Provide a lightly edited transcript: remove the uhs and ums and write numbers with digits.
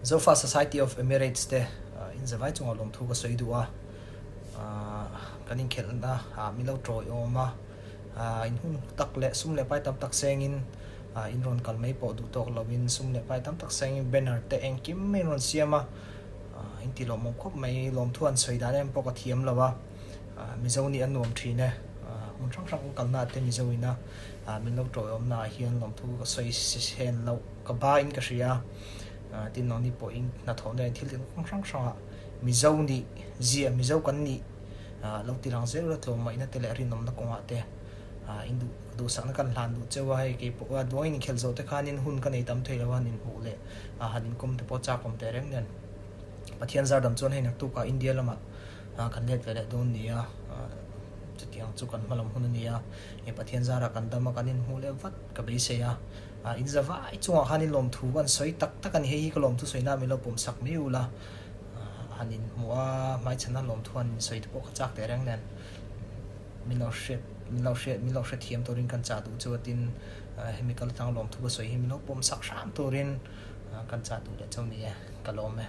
Zofa Society of Emirates te in zavai chungah lawmthu ka sawi duh a, kan inkhelhna ah min lo tawiawm a, in hun tak leh sum leh pai tam tak sengin in rawn kal mai pawh duh tawk lovin sum leh pai tam tak sengin banner te engkim mai in rawn siam a, in ti lawmawm khawp mai, lawmthu an sawi dan em pawh ka thiam lo a. Mizo nih a nuam thin e. Hmun hrang hrang kalna te Mizo ina min lo tawiawmna ah hian lawmthu ka sawi hen loh ka ba in ka hria. Tin nangni pawh in hnathawhna leh thil kawng hrang hrang ah Mizo nih zia Mizo kan nih lo ti lang zel ula tlawmngaihna te leh rinawmna kawngah te in duh duhsakna kan hlan duh cheu a hei kei pawh duang in inkhelh zawh te khanin hun ka nei tam thei lo a han inhmuh leh han inkawm te pawh chak awm teh reng nen Pathian zar dam chuan hei naktuk ah India lamah kan let ve leh dawn ni a, chutiang chu kan hmalam hun a ni a, he Pathian zarah kan dam a, kan inhmuh leh vat ka beisei a, in za vai chungah khan in lawmthu kan sawi tak tak a ni, hei hi ka lawmthu sawi na min lo pawm sak mai ula, han inhmuh a hmaichhana lawmthu han insawi te pawh ka chak teh reng nen, min lo hriat min lo hriat min lo hrethiam turin kan chah duh chu a tin, hemi kal tlang lawmthu ka sawi hi min lo pawm sak hram turin kan chah duh leh chauh ni e, ka lawm e.